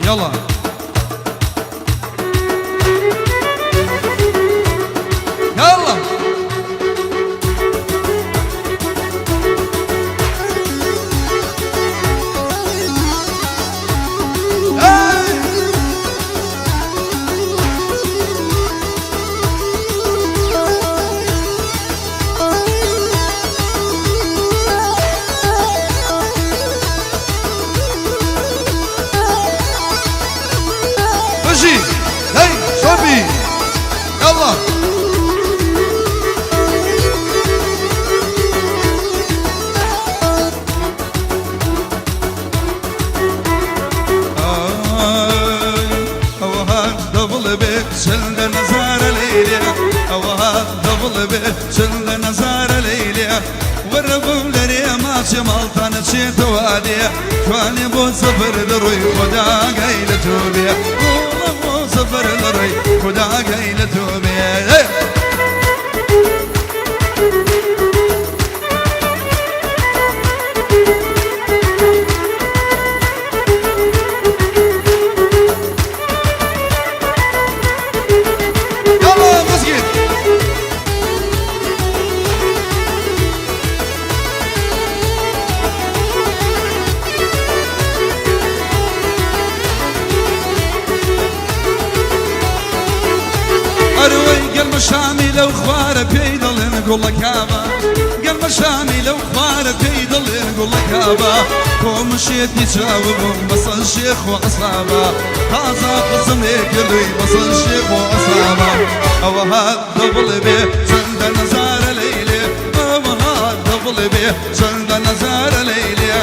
يلا يلا. هاي. بژی هەی شۆبی يلا. ئەوها دەبڵ بێ چەندە نەزارە لەیلێ، ئەوها دەبڵ بێ چەندە نەزارە لەیلێ. وەرە بم لەرێ ماچێ ماڵتانە چێتەوە دێ، توانێ بۆ سەفەر دەڕۆی خۆداگای لە تۆ بێ، بۆ سەفەر دەڕۆی خۆداگای لە تۆ بێ. يلا مسجد. ئەروەی گەلمە شامی لەو خوارە پێی دەڵێن گوڵەکابە، گەلمە شامی لەو خوارە پێی دەڵێن گوڵەکابە. کۆمشێتی چاو بووم بەسەر شێخ و عەسابە، تازە قسمێ کردووی بەسەر شێخ و عەسابە. ئەوەها دەبڵ بێ چەندە نەزارە لەیلێ، ئەوەها دەبڵ بێ چەندە نەزارە لەیلێ.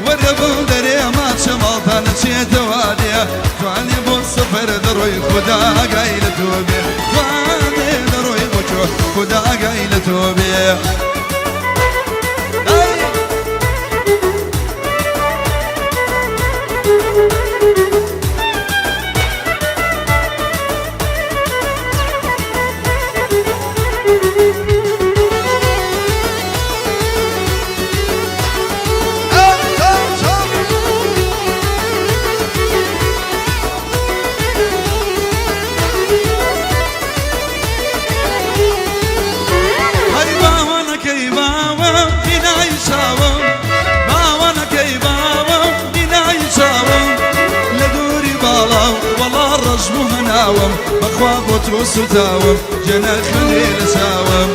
وەرە بم دەرێ ماچە ماڵتانە چێتەوە دێ، توانێ بۆ سەفەر دەڕۆی خوداگای لە تۆ بێ، توانێ دەڕۆی بۆ تۆ خوداگای لە تۆ بێ. ئەی! ئەی، چاو، چاو. ئەی باوانەکەی باوە بینای چاوم، باوانەکەی باوە بینای چاوم، لە دووری باڵاو وەڵا ڕەش بوو هەناوم، بەخوا بۆ تۆ سوتاوم جێنەخەنێ لە چاوم.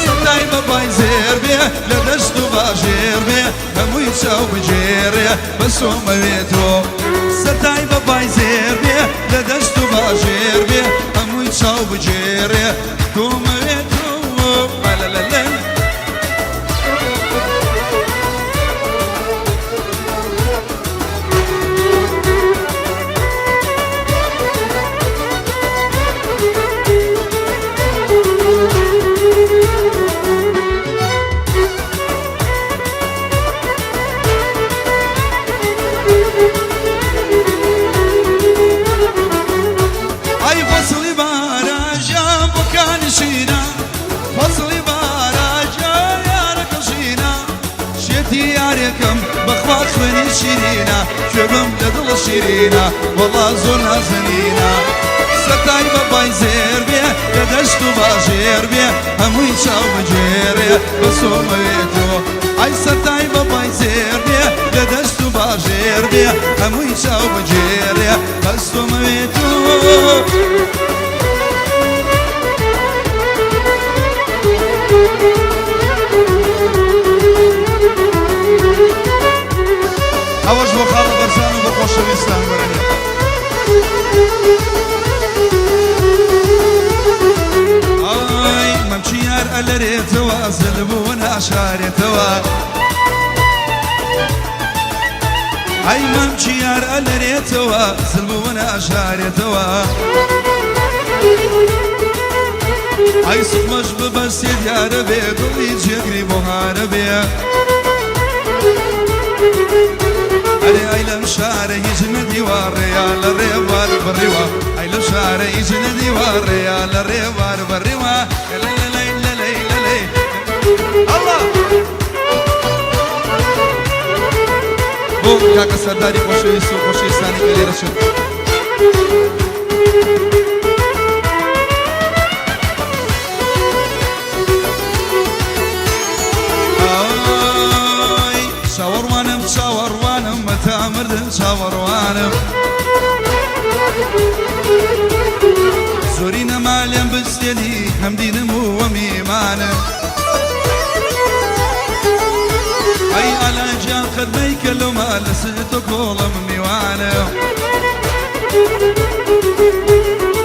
سەتای بە پای زێر بێ لە دەشت و باژێر بێ، هەمووی چاو بگێڕێ بەسۆمەوێتەوە. سەتای بە پای زێر بێ لە دەشت و باژێر بێ، هەمووی چاو بگێڕێ تۆمەوێتەوە. لە ئەی فەسڵی باراژە بۆکانی شینە، فەسڵی باراژە یارەکە ژینە، شێتی یارێکم بەخوا خوێنی شیرینە، کوێبم لە دڵ شیرینە وەڵا زۆر نازەنینە. سەتای بە پای زێر بێ لە دەشت و باژێر بێ، هەمووی چاو بگێڕێ بەسۆمەوێتەوە. ئەی سەتای بە پای زێر بێ لە دەشت و باژێر بێ، هەمووی چاو بگێڕێ بەسۆمەوێتەوە. ئەوەش بۆ خاڵە بەرزان و بۆ خۆشەویستان گۆرانی. ئای مەمچی یار ئەلەرێتەوە زل بوو ناشارێتەوە، ئەی مەمچی یار ئەلەرێتەوە زل بوو ناشارێتەوە. ئەی سوخمەش ببەستێ دیارە بێ دڵی جێگری بۆ هارە بێ. ئەرێ ئەی لەم شارە هیچ نەدیوە ڕێیا لە ڕێوار بڕیوە، ئەی لەم شارە هیچ نەدیوە ڕێیا لە ڕێوار بڕیوە. لەی لەی لەی ئەڵڵا. بۆ کاکە سەرداری خۆشەویست و خۆشەویستانی کە لێرە چن. ئای چاوەڕوانم چاوەڕوانم مەتا مردن چاوەڕوانم زۆری نەما لێم بستێنی هەم دینم و وەمیمانم ئەی ئالا گیان قەت مەیکە لۆمە لەسەر تۆ کۆڵم میوانم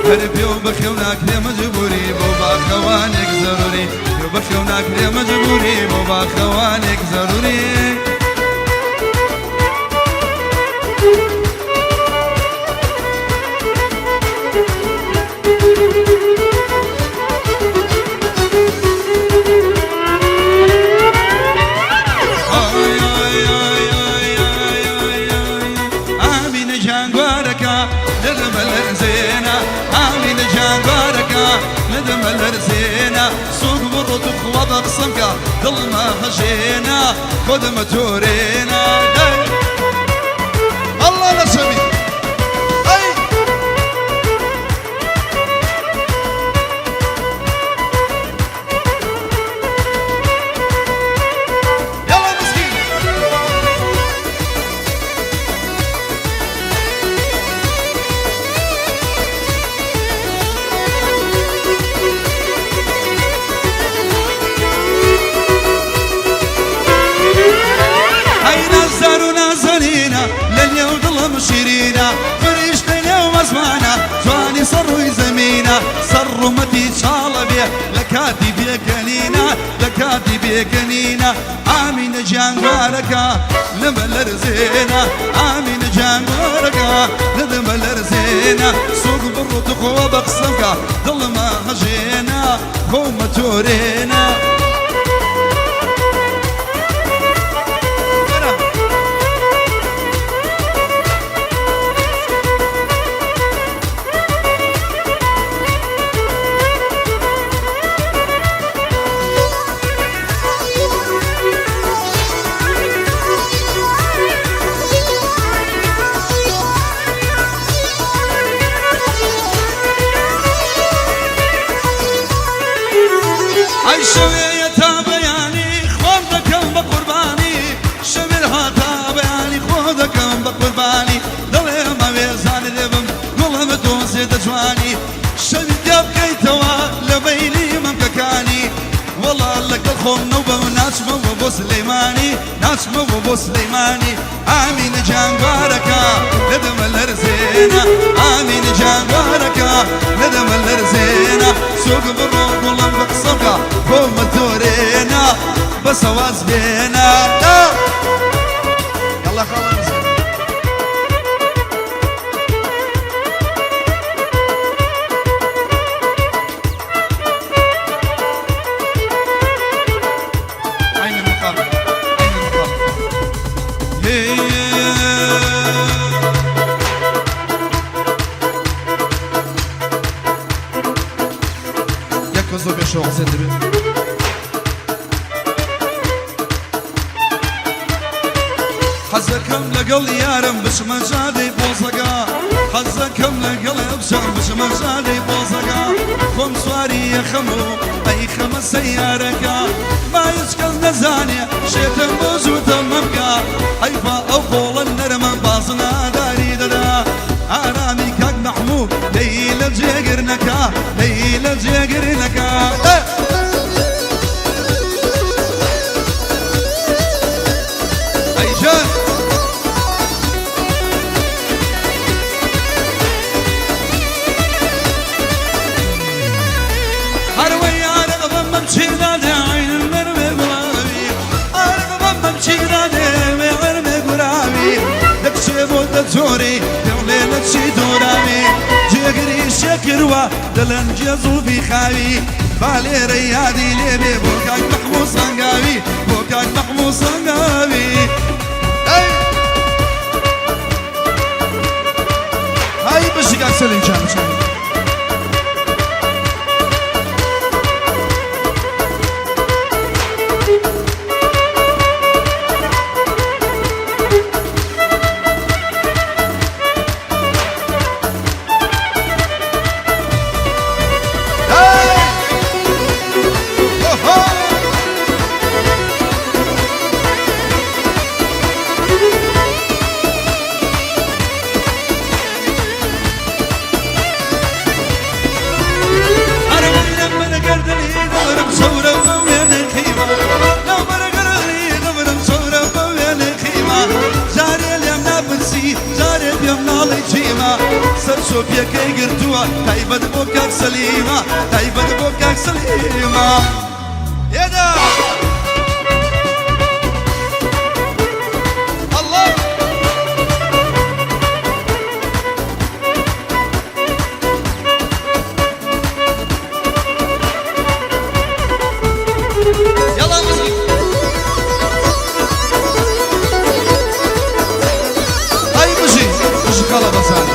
هەر پێ و بەخێو ناکرێ مەجبوری بۆ باخەوانێک زەروری پێ و بەخێو ناکرێ مەجبوری بۆ باخەوانێک زەروری. ئامینە گیان گوارەکە لەدەمە لەرزێنە ئامینە گیان گوارەکە لەدەمە لەرزێنە سوک بڕۆ توخوا بە قسەم کە دڵمە هەژێنە خۆدەمە تۆرێنە دەی ئەڵڵا لە چەمی ئەی. يلا مسكين. ئەی نازدار و نازەنینە لە نێو دڵم شیرینە فریشتە نێو ئەزمانە جوانی سەر ڕووی زەمینە سەر ڕوومەتی چاڵە بێ لە کاتی بێکەنینە لە کاتی بێکەنینە ئامینە گیان گوارەکە لەمە لەرزێنە ئامینە گیان گوارەکە لەدەمە لەرزێنە سوک بڕۆ تخۆ بە قسەم کە دڵمە هەژێنە خۆمە تۆرێنە. ئەی شەوێیە تا بەیانی خۆم دەکەم بە قوربانی شەوێ هاتا بەیانی خۆ دەکەم بە قوربانی دەڵێ مەوێزانە لێبم گوڵم دۆزێ دەجوانی شەوی تیا بکەیتەوە لە مەیلی مەمکەکانی وەڵا لەگەڵ خۆم نەوبەم ناچمەوە بۆ سلەیمانی ناچمەوە بۆ سلەیمانی ئامینە گیان گوارەکە لە دەمە لەرزێنە ئامینە گیان گوارەکە لە دەمە لەرزێنە سوک بڕۆ گوڵم بە قسە بکە خۆمە تۆرێنە بەسە واز بێنە یاڵا خاڵە مسکین. عين المقام عين المقام یەک کەس زۆر پێشەوە قسە دەبێت. حەزەکەم لەگەڵ یارم بچمە جادەی بۆزەگا حەزەکەم لەگەڵ بچم بچمە جادەی بۆزەگا خۆم سواری یەخەم و ئەیخەمە سەیارەکە با هیچ کەس نەزانێ شێتم بۆ جووتم مەمکە حەیفە ئەو قۆڵە نەرمە بازنە داری دەدا ئارامی کاک مەحموو لێی لە جێگر نەکا لێی لە جێگر نەکا. ئەی جان. هەروەی ئارەق بەم بەم چیردا دێ عەینم نەرمێ گوڵاوی ئارەق بەم بەم چیردا دێ وێ گوراوی دەکچێ بۆ دەجۆری پێڵێ لە چی دۆراوی جێگری شەکروە دەلەنجێ زوڵفی خاوی با لێرە یادی لێبێ بۆ کاک مەحموو سەنگاوی بۆ کاک مەحموو سەنگاوی ئەی هاي بژی کاک سەلیم گیان بچێ. سەلیمە ئێدا الله يلا مزيد هاي بژی بژی کاڵە بەزان.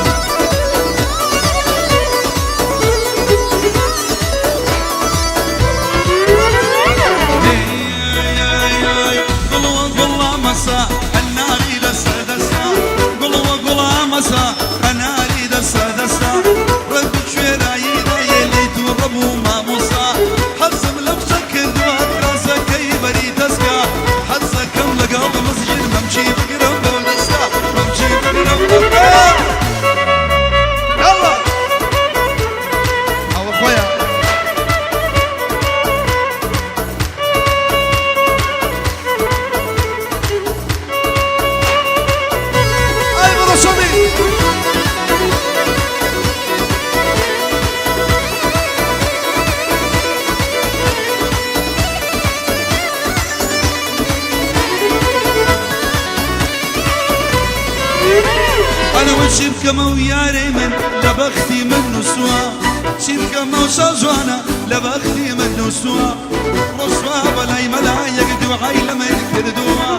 يلا ئەوە خۆیە. ئای بڕۆ شۆمی. ئەنەوە چی بکەمەوە یارەی من لە بەختی من نووسووە، چی بکەمەوە شاژوانە لە بەختی من نووسووە، ڕۆشوا بەلای مەلایەک دوعای لە من کردووە،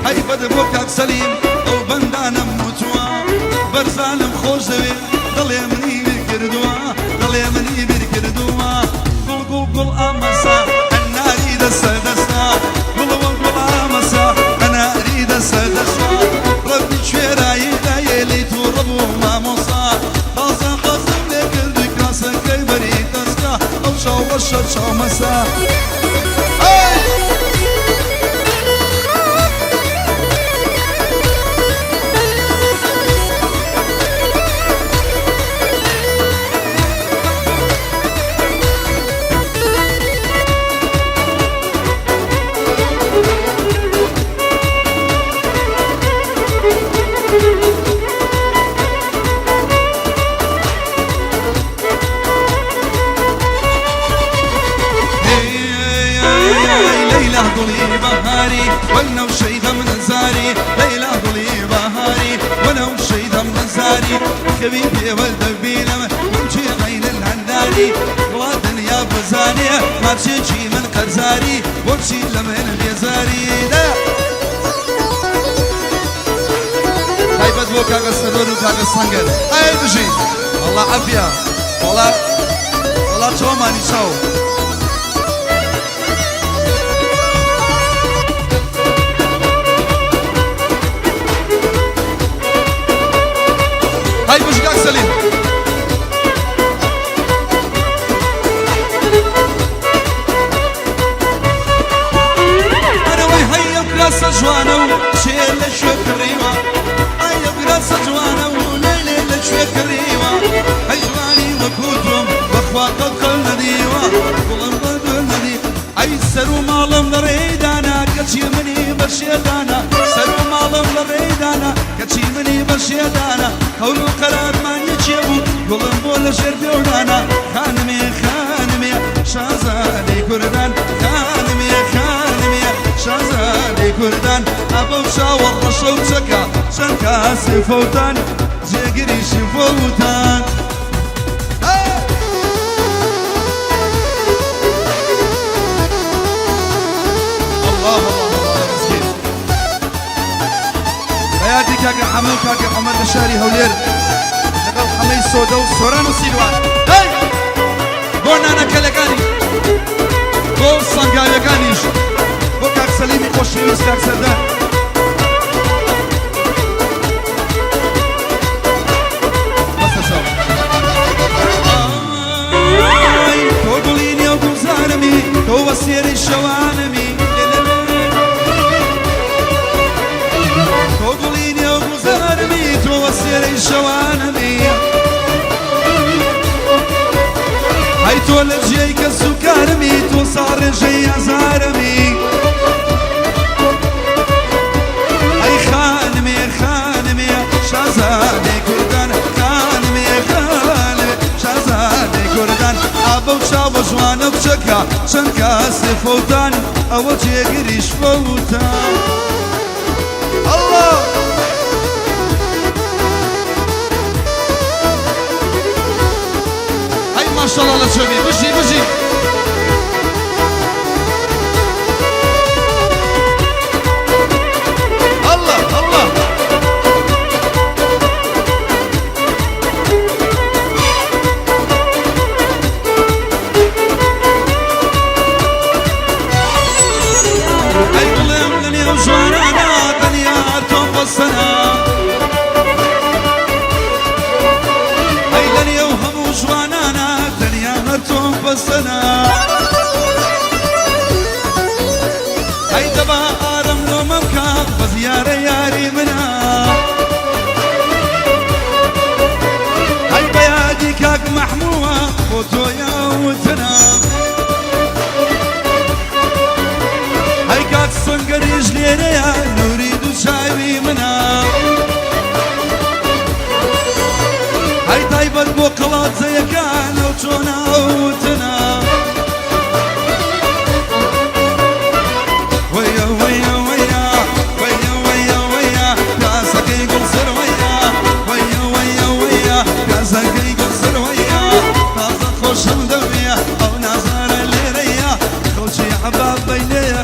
هەیبەت بۆ کاک سەلیم ئەو بەندانەم وتووە، بەرزانم خۆش دەوێ دڵێ منی بیر کردووە، دڵێ منی بیر کردووە. گوڵ گوڵ گوڵ ئامەسا ئەناری دەسە دەسا، گوڵ گوڵ ئامەسا ئەناری دەسە دەسا، ڕەبی کوێرایی دایێ لێی تووڕە بوو مامۆسا، تازە حەزم لێ کردی کراسەکەی بەری دەسکا، ئەو چاو ڕەشە چاو مەسا. ئەی لەیلا گوڵی بەهاری وەنەوشەی دەم نەزاری، لەیلا گوڵی بەهاری وەنەوشەی دەم نەزاری، خەوی پێوە دەبینم مەمچی عەین الهەنداری، وڵا دنیا بزانێ ماچێکی من قەرزاری، بۆچی لە من بێزاری. دە تایبەت بۆ کاکە سەرۆر و کاکە سەنگەر. ئەی بژی وەڵا عەفیە، وەڵا وەڵا چۆمانی چاو. هەی بژی کاک سەلیم. ئەرەوەی هەی ئەو کراسە جوانە و چێ لە کوێ کڕیوە، ئای ئەو کراسە جوانە و لێ لە کوێ کڕیوە، هەی جوانی وەکوو تۆم بەخوا قەت قەل نەدیوە، گوڵم بە گوڵ نەدی. ئەی سەر و ماڵم لە ڕێدانا کەچی منی بە شێدانا، سەر و ماڵم لە ڕێدانا کەچی منی بە شێدانا، قەول و قەرارمان یەکێ بوو گوڵم بۆ لە ژێر پێودانا، خانمێ خانمێ شازادەی کوردان، خانمێ خانمێ شازادەی کوردان، ئەبەو چاوە ڕەشە و چەکە چەند کاسی فەوتان، جێگریشی فەوتان. الله الله الله مسكين. بەیادی کاکە حەمە و کاکە عومەر لە شاری هەولێر لەگەڵ حەمەی سۆدە و سۆران و سیلوان. هەی بۆ نانەکەلەکانی، بۆ سەنگاویەکانیش، بۆ کاک سەلیمی خۆشەویست، کاک سەردار. بەسە چاو. ئای تۆ گوڵی نێو گوڵزارمی، تۆ وەسێرەی شەوانمی، تۆ گوڵی نێو گوڵزارمی، تۆ وەسێرەی شەوانمی، ئەی تۆ لە جێی کەس و کارمی، تۆ ساڕێژەی ئازارمی، ئەی خانمێ خانمێ شازادەی کوردان، خانمێ خانمێ شازادەی کوردان، ئابە و چاوە جوانە بچەکە چەند کاسێ فەوتان ئەوە جێگریش فەوتان. ئەڵڵا. هەی ماشەڵا لە چۆمی بژی بژی. ئەڵڵا ئەڵڵا. ئەی بڵێم لە نێو ژوانانا تەنیا تۆم بەسەنا ئەی لە نێو هەموو ژوانانا تەنیا هەر تۆم بەسەنا ئەی دەبا ئارم لۆمەم کا بەس یارە یاری منە ئەی بە یادی کاک مەحمووە بۆ تۆیا وتنا ئەی کاک سەنگەریش لێرەیە نووری دوو چاوی منە ئەی تایبەت بۆ قەڵادزەیەکان ئەو چۆنە وتنا وەیە وەیە وەیە وەیە وەیە وەیە پیاسەکەی گوڵ سەر وەیە وەیە وەیە وەیە پیاسەکەی گوڵ سەر وەیە تازە خۆشم دەوێ ئەو نازارە لێرەیە خەڵکی عەباب بەیلەیە.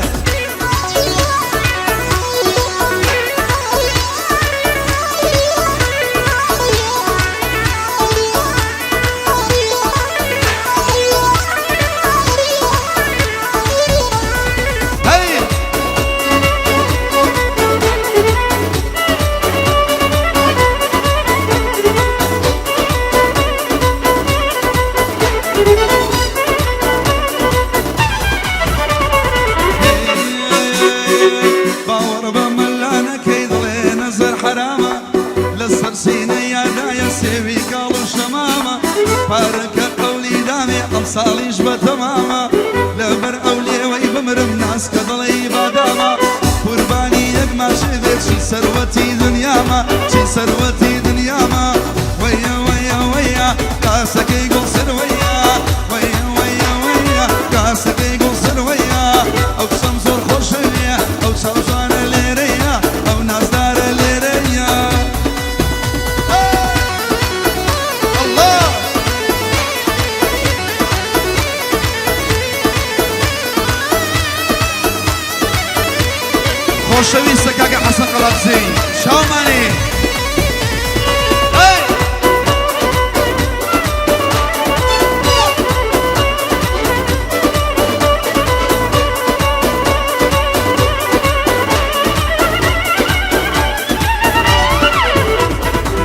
هەی! باوەڕ بە مەلا نەکەی دڵێ نەزەر حەرامە لەسەر سینە یادایە سێوی کاڵ و شەمامە پارەکە قەولی دامێ ئەمساڵیش بە تەمامە لەبەر ئەو لێوەی بمرم ناسکە دڵی بادامە قوربانی یەک ماشێ بێ چی سەروەتی دنیامە چی سەروەتی دنیامە وەیە وەیە وەیە کاسەکەی گوڵ سەر وەیە وەیە وەیە وەیە کاسەکەی گوڵ سەر وەیە ئەو کچەم زۆر خۆشەوێ ئەو چاو جوانە لێرەیە ئەو نازدارە لێرەیە. ئەڵڵا. خۆشەویستە کاکە حەسەن قەڵادزەی چاومانی. ئەی!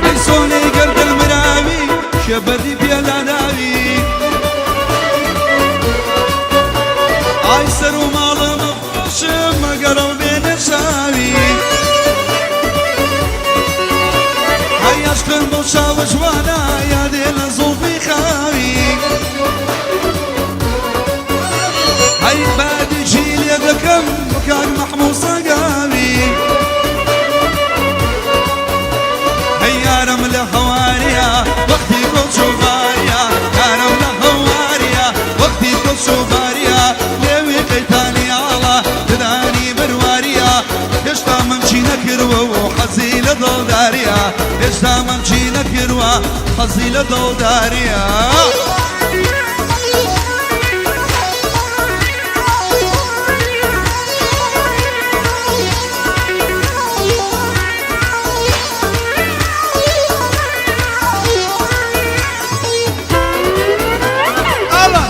ئەی سۆنەی گەردن مراوی کێ بەردی پێ لاداوی ئای سەر و ماڵم خۆشم مەگەرەو بێنە چاوی ئای عەشقم بەو چاوە جوانە یادێ لە زوڵفی خاوی ئەی بادێکی لێ دەکەم کاک مەحموو سەگاوی ئەی یارم لە هەواریا وەختی کۆچ و باریا یارم لە هەواریا وەختی کۆچ و باریا لێوی قەیتانی ئاڵا ددانی بەرواریە هێشتا مەمکی نەکردوە و حەزی لە دڵداریە هێشتا مەمکی نەکردوە حەزی لە دڵداریە. ئاڵا.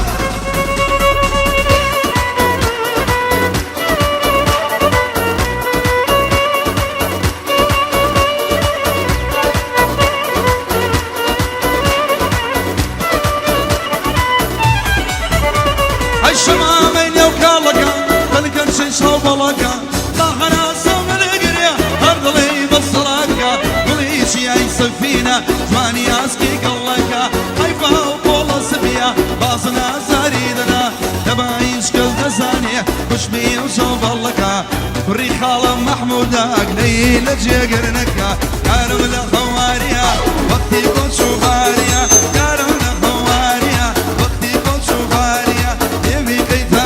ئەی شەمامەی نێو کاڵەکە بەلگەن چەی چاو بەڵەکە با هەناسە منگرێ هەر دڵی بەسەڵاکە گوڵی چیای سەفینە جوانی ئاسکی گەڵەکە حەیفا و پۆڵە سپیە بازن ئازاری دەدا دەبا هیچ کەس نەزانێ کوشمی ئەو چاو بەڵەکە کوڕی خاڵە مەحموودە ئەگلەیی لە جێگر نەکا یارم لە هەواریە وەختی کۆچ و باریە یارم لە هەواریە وەختی کۆچ و باریە لێوی قەیتان.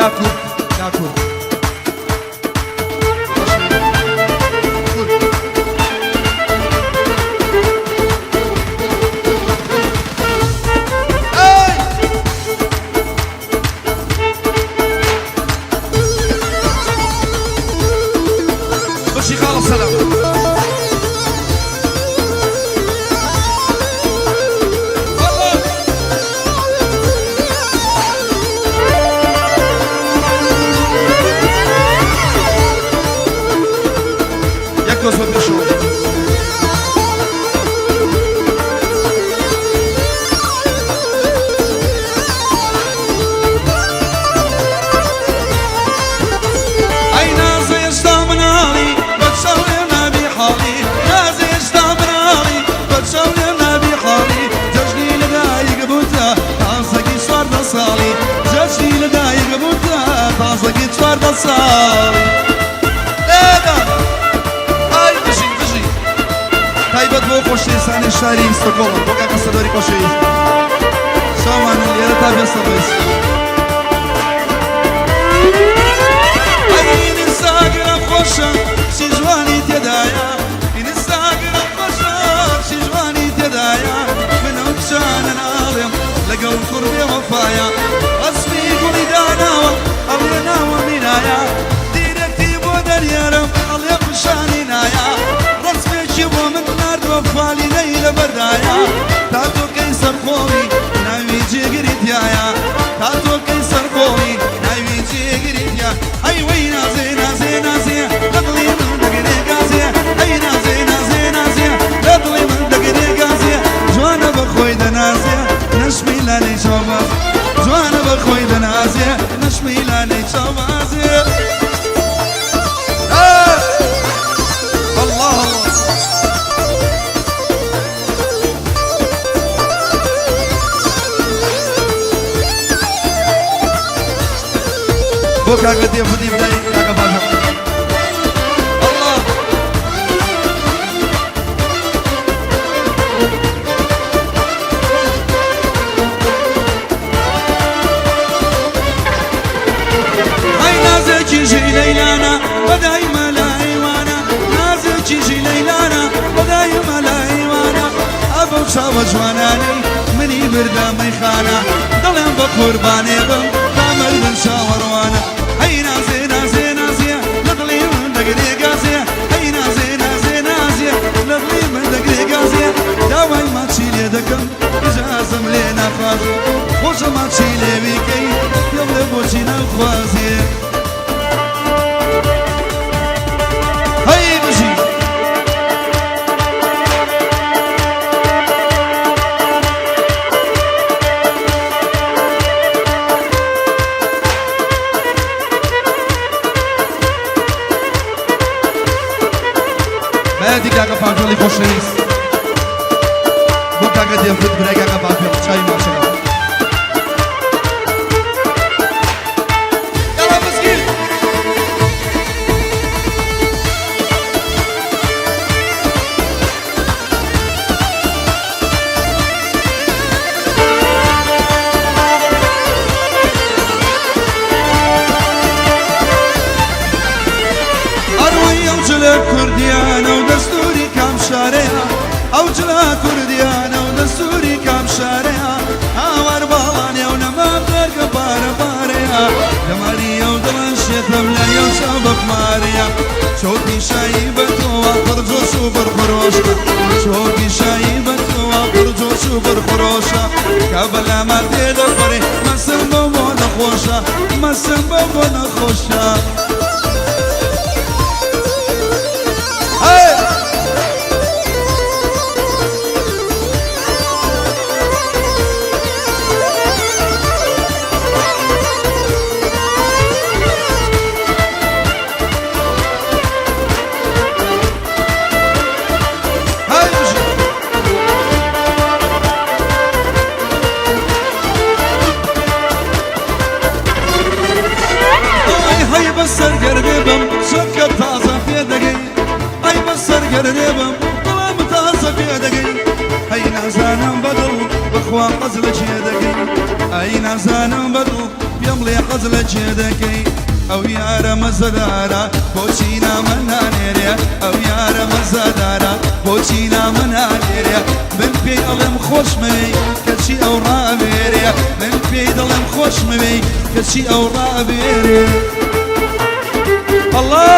لا کورد لا کورد بەشی خاڵە سەلام. یەک دۆست بە پێشەوە. ئەی نازە هێشتا مناڵی بە چاو لێم نابی حاڵی، نازە هێشتا مناڵی بە چاو لێم نابی حاڵی، جەژنی لەدایک بووتە تازەگی 14 ساڵی، جەژنی لەدایک بووتە تازەگی 14 ساڵی. ئێدا ئای بژی بژی. تایبەت بۆ خۆشەویستانی شاری ستۆکۆڵم، بۆ کاکە سەدۆری خۆشەویست چاوانن لێرە تا بێ سەرڕێز. ئەی ئینستاگرام خۆشە چی جوانی تێدایە، ئینستاگرام خۆشە چی جوانی تێدایە، من ئەو کچانە ناڵێم لەگەڵ کوڕ بێ وەفایە، ڕەسمی گوڵی داناوە ئەڵێ ناوم مینایە، دیرەکتی بۆ دەریێرم ئەڵێ پیشانی نایە، ڕەسمێکی بۆ من ناردووە فالینەی لەبەردایە، تاتۆکەی سەرقۆڵی ناوی جێگری تایە، تاتۆکەی سەرقۆڵی ناوی جێگری تیا. ئەی وەی نازێ نازێ نازێ لە دڵی من دەگرێ گازێ، ئەی نازێ نازێ نازێ لە دڵی من دەگرێ گازێ، جوانە بە خۆی دەنازێ نەشمی لانەی چاوباز، جوانە بە خۆی دەنازێ نەشمی لانەی چاوبازێ. الله الله. بۆ کاکە دێفدی بدای کاکە باشە. الله. ئەی نازێکی ژی لەیلانە بەدای مەلایوانە، نازێکی ژی لەیلانە بەدای مەلایوانە، ئەبەو چاوە جوانانەی منی بردە مەیخانە، دەڵێم بە قوربانێ بم تا مردن چاوەڕوانە. ئەی نازێ نازێ نازێ لە دڵی من دەگرێ گازێ، ئەی نازێ نازێ نازێ لە دڵی من دەگرێ گازێ، داوای ماچی لێ دەکەم ئیجازەم لێ ناخوازێ، خۆشە ماچی لێویکەی پێم لێ بۆچی ناخوازێ. هەی بژی. بەیادی کاکە پاڤێڵی خۆشەویست، بۆ کاکە دێفت برای کاکە پاڤێڵ چاوی ماچەکە. یاڵا مزگین. ئەڕوەی ئەو جلە کوردیانە و دەستوری کام شارەیە، ئەو جلە کوردیانە و دەستوری کام شارەیە، هاوار باڵانێ و نەمام دەرگە پارە پارەیە، دەماری ئەو دڵان شێتم لای ئەو چاو بەخمارەیە، چۆپی شایی بە تۆوە پڕ جۆش و پڕ خرۆشە، چۆپی شایی بە تۆوە پڕ جۆش و پڕ خرۆشە، کە بەلامان تێدەپەڕێ مەسم بەو بۆ نەخۆشە، مەسم بەو بۆ نەخۆشە. هەی! هەی بژی. ئەی هەی بەسەر گەردێ بم چۆکە تازە پێ دەگەی، ئەی بەسەر گەردێ بم دڵم تازە پێ دەگەی، ئەی نازانم بەدڵ بەخوا حەز لە چێ دەگەی، ئەی نازانم بەدڵ پێم بڵێ حەز لە کێ دەکەی؟ ئەو یارە مەزەدارە بۆچی نامە نانێرێ؟ ئەو یارە مەزەدارە بۆچی نامە نانێرێ؟ من پێی ئەڵێم خۆشمەوێی کەچی ئەو ڕابێرێ، من پێی دەڵێم خۆشمەوێی کەچی ئەو ڕابێرێ. ئەڵڵا!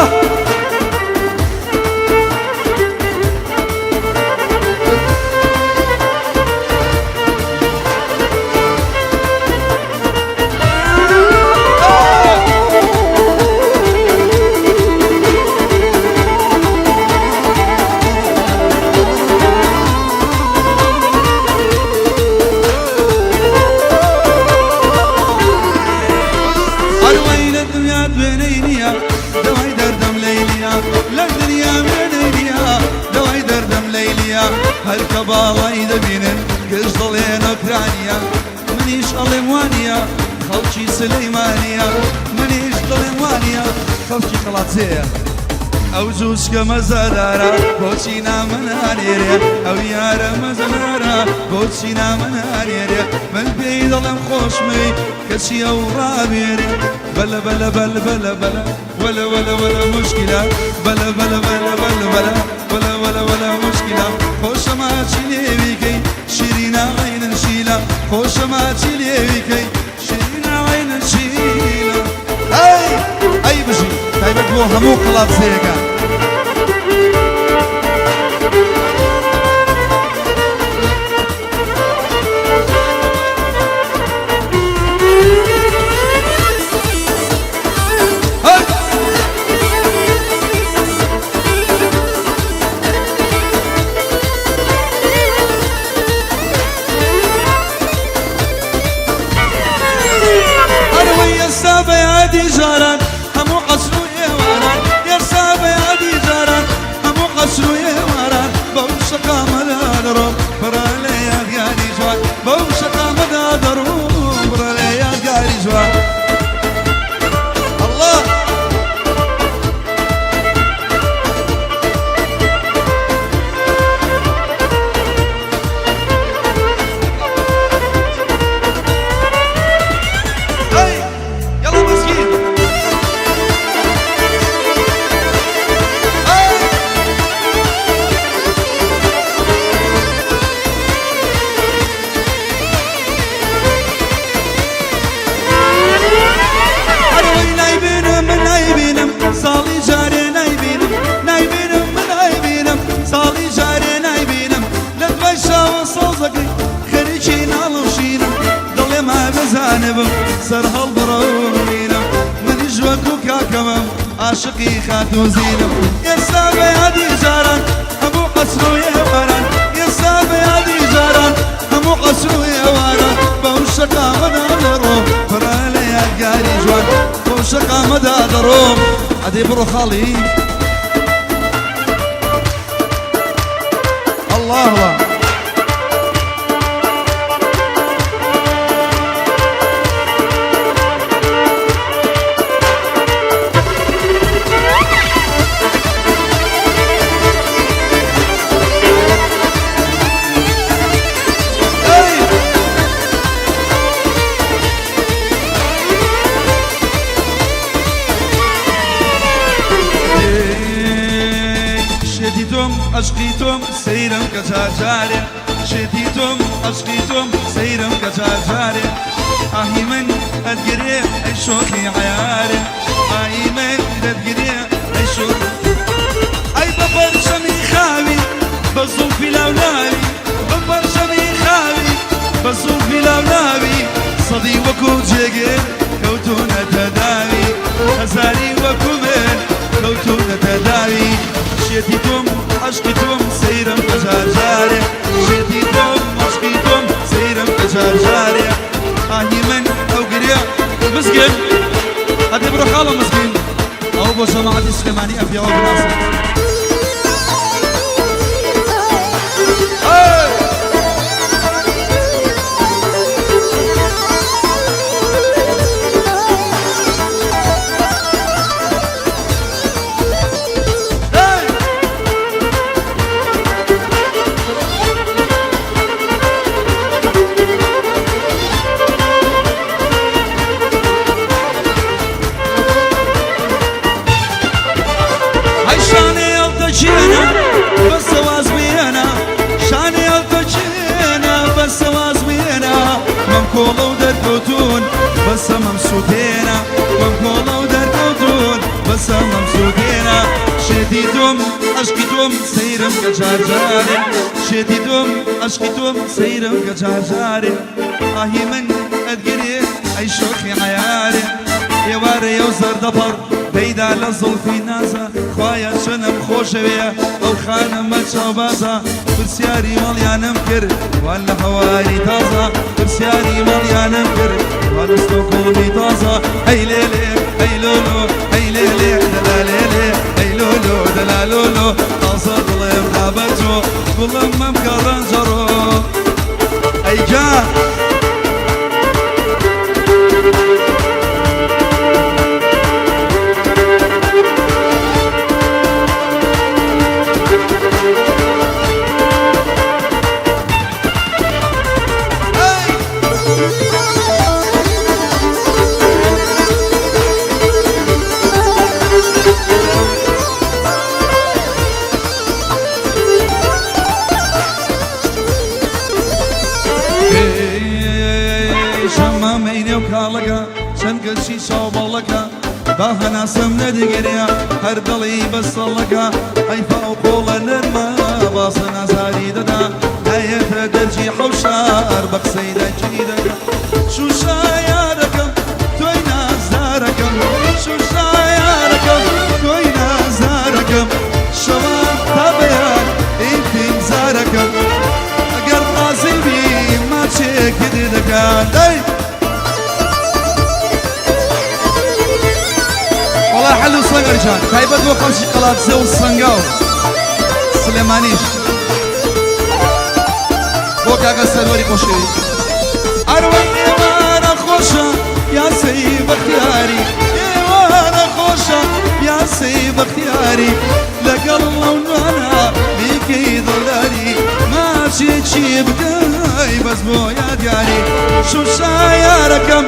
ئەروەی لە دنیا دوێنەی نییە، دەوای دەردەم لەیلیە، لە دنیا وێنەی نییە، دەوای دەردەم لەیلیە. هەر کە باڵای دەبینن گشت دەڵێن ئۆکرانیە، منیش ئەڵێم وانیە خەڵکی سلەیمانیە، منیش دەڵێم وانیە خەڵکی قەڵادزێیە. ئەو جوچکە مەزەدارە بۆچی نامە نانێرێ؟ ئەو یارە مەزەدارە بۆچی نامە نانێرێ؟ من پێی دەڵێم خۆشمەوێی کەچی ئەو ڕابێرێ. بەلە بەلە بەل بەلە بەلە وەلە وەلە وەلە موشکیلە، بەلە بەلە بەلە بەل بەلە وەلە وەلە وەلە موشکیلە. خۆشە ماچی لێوی کەی شیرینە عەینن شیلە، خۆشە ماچی لێوی کەی شیرینە عەینن شیلە. ئەی ئەی بژی تایبەت بۆ هەموو قەڵادزێیەکان. ئەرەوەی ئێستا بە یادی جاران هەموو عەسر و ئێواران، ئێستا بە یادی جاران هەموو عەسر و ئێواران، بەو شەقامەدا دەڕۆم پڕە لە یادگاری جوان، بەو شەقامەدا دەڕۆم پڕە لە یادگاری جوان. ئەڵڵا! ئەی یەڵا مەسکین! ئەی! ئەرەوەی نایبینم من نایبینم ساڵی جارێ نایبینم، نایبینم من نایبینم ساڵی جارێ نایبینم. لە دوای شاوە سەوزەکەی خەریکی ناڵ و شینم، دڵێ ما بزانبم سەر هەڵبڕەوینم. منیش وەکو کاکەمم عاشقی خاتوو زینم. ئێستا بە یادی جاران هەموو عەسر و ئێواران، ئێستا بە یادی جاران هەموو عەسر و ئێواران، بەو شەقامەدا دەڕۆم پڕە لە یادگاری جوان، بەو شەقامەدا دەڕۆم. ئەدەی بڕۆ خاڵی ئەڵڵا ئەڵڵا. ئەی! شێتی تۆم عەشقی تۆم سەیرم کە جار جارێ، شێتی تۆم عەشقی تۆم سەیرم کە جار جارێ. ئاهی من ئەتگرێ ئەی شۆخی عەیارێ، ئاهی من دەتگرێ ئەی شۆخ. ئەی بە پەرچەمی خاوی بە زوڵفی لاولاوی، بە پەرچەمی خاوی بە زوڵفی لاولاوی، سەدی وەکو جێگر کەوتوونەتە داوی، هەزاری وەکو من کەوتوونەتە داوی. شێتی تۆم عەشقی تۆم سەیرم کە جار جارێ، شێتی تۆم عەشقی تۆم سەیرم کە جار جارێ. ئاهی من ئەو گرێ مزگن ئەدێ بڕۆ خاڵە مزگین. ئەوە بۆ جەماعەتی سلێمانی ئەم پیاوە بناسن. ئەی! ئەی! شێتی تۆم ئەشقی تۆم سەیرم کە جار جارێ شێتی تۆم ئەشقی تۆم سەیرم کە جار جارێ ئاهی من ئەتگرێ ئەی شۆخی عەیارێ ئێوارەیە و زەردەپەڕ پەیدا لە زوڵفی نازە خوایە چەنم خۆشەوێ ئەو خانمە چاوبازە پرسیاری ماڵیانم کرد وان لە هەواری تازە پرسیاری ماڵیانم کرد وان لە ستۆکۆڵمی تازە ئەی لێلێ ئەی لۆلۆ ئەی لێلێ دەلالێلێ ئەی لۆلۆ دەلالۆلۆ تازە دڵێم دا بە تۆ گوڵم مەمکە ڕەنجەڕۆ ئەی گیان. شەمامەی نێو کاڵەکە چەند گەشی چاوباڵەکە با هەناسەم نەدەگەرێ هەر دەڵێی بەسەڵەکە حەیفا و قۆڵە نەرمە باسە نازاری دەدا نایەتە دەرجی حەوشار بە قسەی دایکی دەکا شوشا یارەکەم تۆی نازدارەکەم شوشا یارەکەم تۆی نازدارەکەم شەوان تا بەیان ئینتیزارەکەم ئەگەر ڕازی بی ماچێکت دەکات دەی وەڵا حەل و سەنگەر جان تایبەت بۆ خەڵکی قەڵادزێ و سەنگاو سلێمانیش بۆ کاکە سەروەری خۆشەویست ئەروەی ئێوارە خۆشە یاسەی بەختیاری ئێوارە خۆشە یاسەی بەختیاری لەگەڵ ئەو نوانە بیکەی دڵداری ماچێکی بکەی بەس بۆ یادگاری شوشا یارەکەم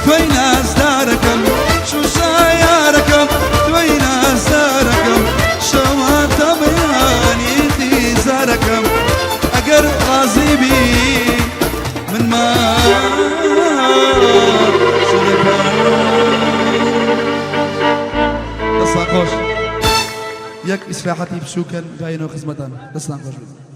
تۆی نازدارەکەم شوشا یارەکەم تۆی نازدارەکەم شەوان تا بەیانی ئینتیزارەکەم ئەگەر ڕازی بی من ماچ دەکەم. دەستان خۆش. یەک ئیسراحەتی بچووکەن داینەوە خزمەتان دەستان خۆش بێت.